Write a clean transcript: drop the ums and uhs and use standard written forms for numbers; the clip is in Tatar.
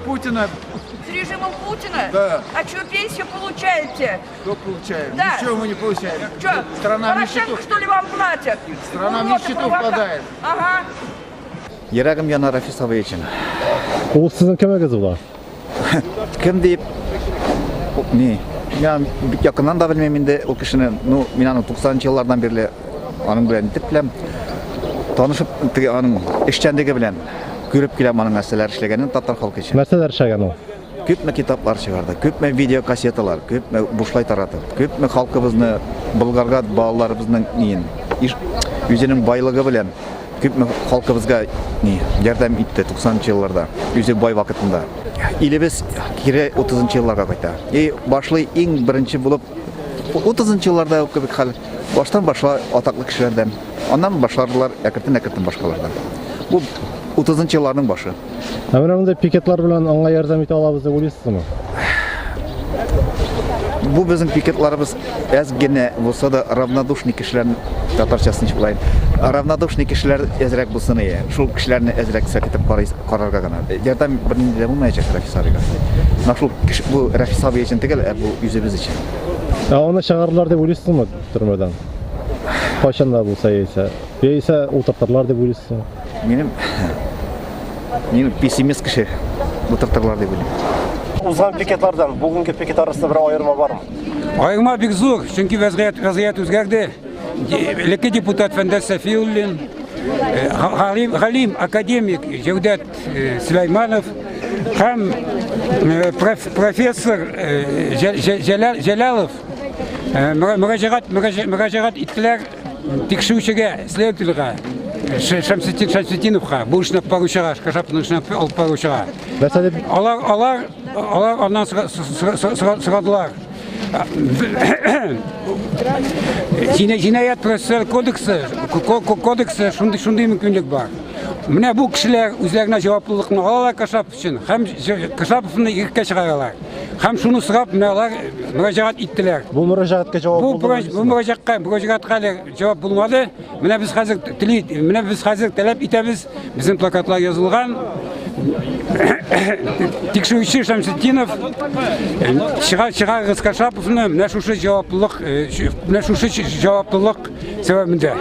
Путина. С режимом Путина? Да. А что пенсию получаете? Что получаем? Да. Ничего мы не получаем. Что, Страна в Порошенко, нищету. что ли, вам платят? Страна в Уроды, нищету провока- впадает. Ага. Йөрәгем яна Рафис абый өчен. Ул сезнең кемегез була? Кем дип ни? Мин бик якыннан да белмим инде ул кешене. Ну, мин аны 90 еллардан бирле аның белән итеп беләм. Танышып, теге аның эшчәнлеге белән күреп киләм аның нәрсәләр эшләгәнен татар халкы өчен. Нәрсәләр эшләгән ул? Күпме китаплар чыгарды, күпме видеокассеталар, күпме бушлай таратып, күпме халкыбызны Болгарга балаларыбызның ниен, үзенең байлыгы белән Күпме халкыбызга ни ярдәм итте 90 елларда, үзе бай вакытында. Илебез кире 30 елларга кайта. И башлый иң беренче булып 30 елларда ук кебек хәл. Баштан башла атаклы кешеләрдән. Аннан башладылар әкертен-әкертен башкалардан. Бу 30 елларның башы. Ә менә мондый пикетлар белән аңа ярдәм итә алабыз дип уйлыйсызмы? Бу безнең пикетларыбыз әз генә булса да равнодушный кешеләр татарчасын ничек булайын? Равнодушный кешеләр әзрәк булсын ие. Шул кешеләрне әзрәк сәкетеп карый карарга гына. Ярдәм бернинди дә булмаячак Рафис абыйга. Менә шул кеше бу Рафис абый өчен түгел, ә бу үзебез өчен. Ә аны чыгарырлар дип уйлыйсызмы төрмәдән? Кайчан да булса яисә. Яисә утыртырлар дип уйлыйсызмы? Минем мин пессимист кеше. Утыртырлар дип уйлыйм. Узган пикетлардан бүгенге пикет арасында бер аерма бармы? Аерма бик зур, чөнки вәзгыять вәзгыять үзгәрде. Элекке депутат Фәндәс Сәфиуллин, э, галим, галим академик Җәүдәт э, Сөләйманов һәм э, профессор Җәләлов мөрәҗәгать мөрәҗәгать иттеләр Тикшерүчегә, следовательгә, Шәмсетдин Шәмсетдиновка, бу эшне алып баручыга, Кашаповның эшен алып баручыга. Нәрсә дип? Алар, алар, алар аннан сорадылар. Җинаять процессуаль кодексы, кодексы шундый шундый мөмкинлек бар. Менә бу кешеләр үзләренә җаваплылыкны алалар Кашапов өчен һәм Кашаповны иреккә чыгаралар. Һәм шуны сорап, менә алар мөрәҗәгать иттеләр. Бу мөрәҗәгатькә җавап булды. Бу мөрәҗәгатькә, мөрәҗәгатькә әле җавап булмады. Менә без хәзер тели, менә без хәзер таләп итәбез. Безнең плакатлар язылган. Тикшерүче Шәмсетдинов э, чыга чыгарыгыз Кашаповны менә шушы җаваплылык, э, менә шушы җаваплылык сәбәбендә.